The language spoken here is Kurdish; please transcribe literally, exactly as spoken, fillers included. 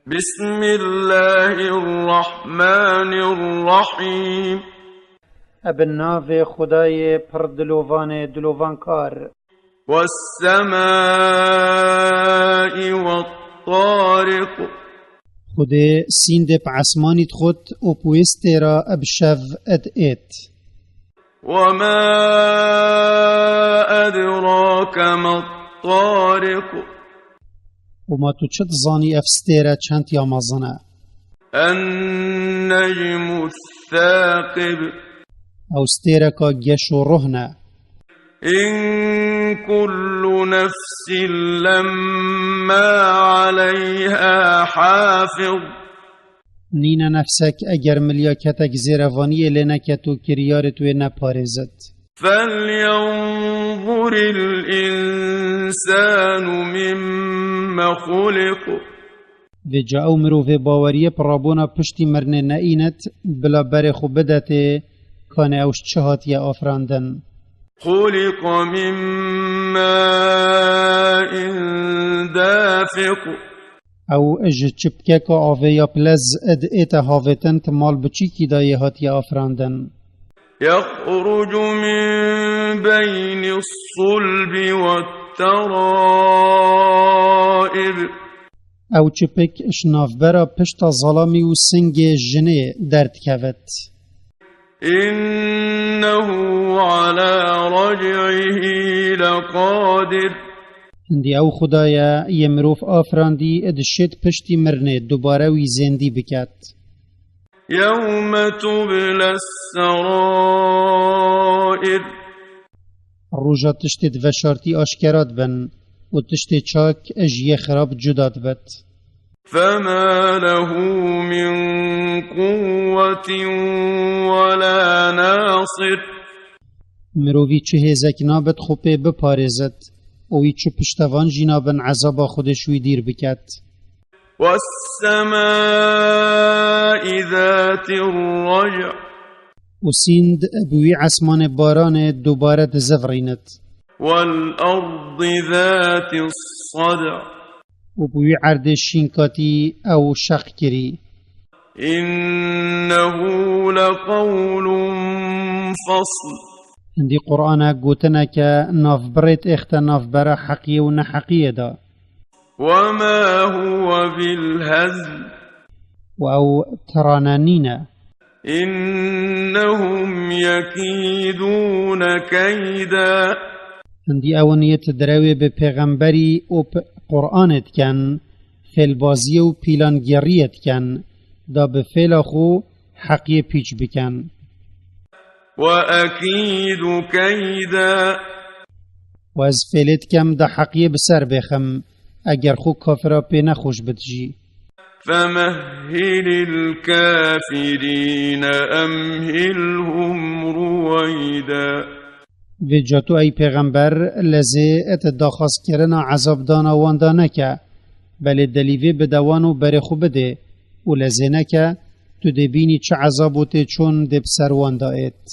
بسم الله الرحمن الرحيم. Ebe navê Xwedayê pir dilovanê dilovankar. والسماء والطارق. Xwedê sîndê bi esmanî dixwit û bi wê stêra bi şev ed êt. وما أدراك ما الطارق. Û ma tu çi dizanî ev stêre çend ya mezin e? النجم الثاقب. Ew stêreka geş û ruhn e. إن كل نفس لما عليها حافظ. Nîne nefsek eger milyaketek zêrevaniyê lê neket û kiryarê wê neparêzit. فلينظر الإنسان مم خلق. Vêca ew mirovê baweriye bi rabûna piştî mirinê neînit, bila berê xwe bidetê, kanê ew ji çi hatiye afirandin. خلق من ماء دافق. Ew ji çipkeka avê ya pilez ed ête havêtin, ti mal bi çîkî dayê hatiye afirandin. يخرج من بين الصلب والترائب. Ew çipik ji navbera pişta zalamî û singê jinê derdikevit. إنه على رجعه لقادر. Hindî ew Xudaye yê mirov afirandî dişêt piştî mirinê dubare wî zêndî biket. يوم تبلى السرائر. Roja tiştê di veşartî aşkera dibin û tiştê çak ji yê xirab cuda dibit. فما له من قوة ولا ناصر. Mirovî çi hêzek nabit xwe pê biparêzit û wî çi piştevan jî nabin ezaba Xwedê ji wî dîr biket. والسماء ذات الرجع. Û sînd bi wî esmanê baranê dubare dizivirînit. والأرض ذات الصدع. Û bi wî erdê şînkatî ew şeq kirî. إنه لقول فصل. Hindî Qur'ane gotineke navbirêt êxte navbera heqiyê û neheqiyê de. وما هو بالهزل. Û ew tirane nîne. إنهم يكيدون كيدا. Hindî ew in yê ti direwê bi pêxemberî û p-, Qur'anê dikin, fêlbaziyê û pîlangêriyê dikin, da bi fêla xwe heqiyê pîç bikin. وأكيد كيدا. Û ez fêlê dikim da heqiyê bi ser bêxim, eger xwe kafira pê nexweş bit jî. فمهل الكافرين أمهلهم رويدا. Vêca tu ey pêxember lezê et daxwazkirina ezabdana wan da neke, belê delîvê bide wan û berê xwe bidê û lezê neke, tu dê bînî çi ezab û tê çûn dê bi ser wan da êt.